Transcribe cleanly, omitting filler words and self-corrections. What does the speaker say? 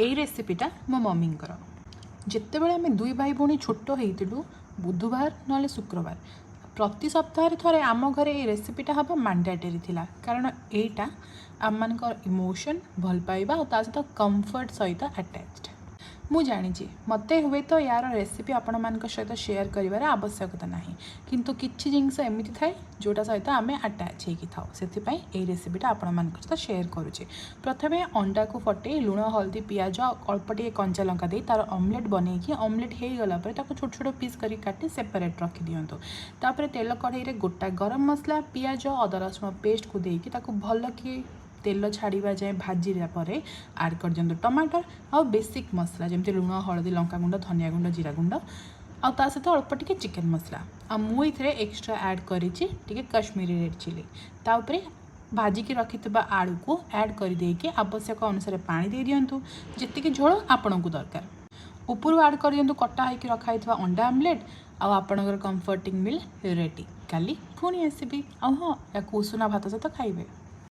ଏଇ ରେସିପିଟା ମୋ ମମିଙ୍କର। ଯେତେବେଳେ ଆମେ ଦୁଇ ଭାଇ ଭଉଣୀ ଛୋଟ ହେଇଥିଲୁ, ବୁଧବାର ନହେଲେ ଶୁକ୍ରବାର, ପ୍ରତି ସପ୍ତାହରେ ଥରେ ଆମ ଘରେ ଏଇ ରେସିପିଟା ହେବା ମାଣ୍ଡାଟେରୀ ଥିଲା, କାରଣ ଏଇଟା ଆମମାନଙ୍କର ଇମୋସନ୍, ଭଲ ପାଇବା ଆଉ ତା ସହିତ କମ୍ଫର୍ଟ ସହିତ ଆଟାଚ୍ଡ। ମୁଁ ଜାଣିଛି, ମୋତେ ହୁଏତ ୟାର ରେସିପି ଆପଣମାନଙ୍କ ସହିତ ସେୟାର କରିବାର ଆବଶ୍ୟକତା ନାହିଁ, କିନ୍ତୁ କିଛି ଜିନିଷ ଏମିତି ଥାଏ ଯେଉଁଟା ସହିତ ଆମେ ଆଟାଚ୍ ହେଇକି ଥାଉ। ସେଥିପାଇଁ ଏଇ ରେସିପିଟା ଆପଣମାନଙ୍କ ସହିତ ସେୟାର କରୁଛି। ପ୍ରଥମେ ଅଣ୍ଡାକୁ ଫଟେଇ ଲୁଣ, ହଳଦୀ, ପିଆଜ ଆଉ ଅଳ୍ପ ଟିକେ କଞ୍ଚା ଲଙ୍କା ଦେଇ ତା'ର ଅମଲେଟ୍ ବନେଇକି, ଅମଲେଟ୍ ହେଇଗଲା ପରେ ତାକୁ ଛୋଟ ଛୋଟ ପିସ୍ କରିକି କାଟି ସେପାରେଟ୍ ରଖିଦିଅନ୍ତୁ। ତାପରେ ତେଲ କଢ଼େଇରେ ଗୋଟା ଗରମ ମସଲା, ପିଆଜ, ଅଦା ରସୁଣ ପେଷ୍ଟକୁ ଦେଇକି ତାକୁ ଭଲକି ତେଲ ଛାଡ଼ିବା ଯାଏଁ ଭାଜିଲା ପରେ ଆଡ଼୍ କରିଦିଅନ୍ତୁ ଟମାଟର ଆଉ ବେସିକ୍ ମସଲା, ଯେମିତି ଲୁଣ, ହଳଦୀ, ଲଙ୍କାଗୁଣ୍ଡ, ଧନିଆ ଗୁଣ୍ଡ, ଜିରା ଗୁଣ୍ଡ ଆଉ ତା ସହିତ ଅଳ୍ପ ଟିକେ ଚିକେନ୍ ମସଲା। ଆଉ ମୁଁ ଏଥିରେ ଏକ୍ସଟ୍ରା ଆଡ଼୍ କରିଛି ଟିକେ କାଶ୍ମୀରୀ ରେଡ଼୍ ଚିଲି। ତା ଉପରେ ଭାଜିକି ରଖିଥିବା ଆଳୁକୁ ଆଡ଼୍ କରିଦେଇକି ଆବଶ୍ୟକ ଅନୁସାରେ ପାଣି ଦେଇଦିଅନ୍ତୁ, ଯେତିକି ଝୋଳ ଆପଣଙ୍କୁ ଦରକାର। ଉପରୁ ଆଡ଼୍ କରିଦିଅନ୍ତୁ କଟା ହେଇକି ରଖା ହେଇଥିବା ଅଣ୍ଡା ଆମଲେଟ୍ ଆଉ ଆପଣଙ୍କର କମ୍ଫର୍ଟିଂ ମିଲ୍ ରେଡ଼ି। କାଲି ପୁଣି ଆସିବି। ଆଉ ହଁ, ୟାକୁ ଉଷୁନା ଭାତ ସହିତ ଖାଇବେ।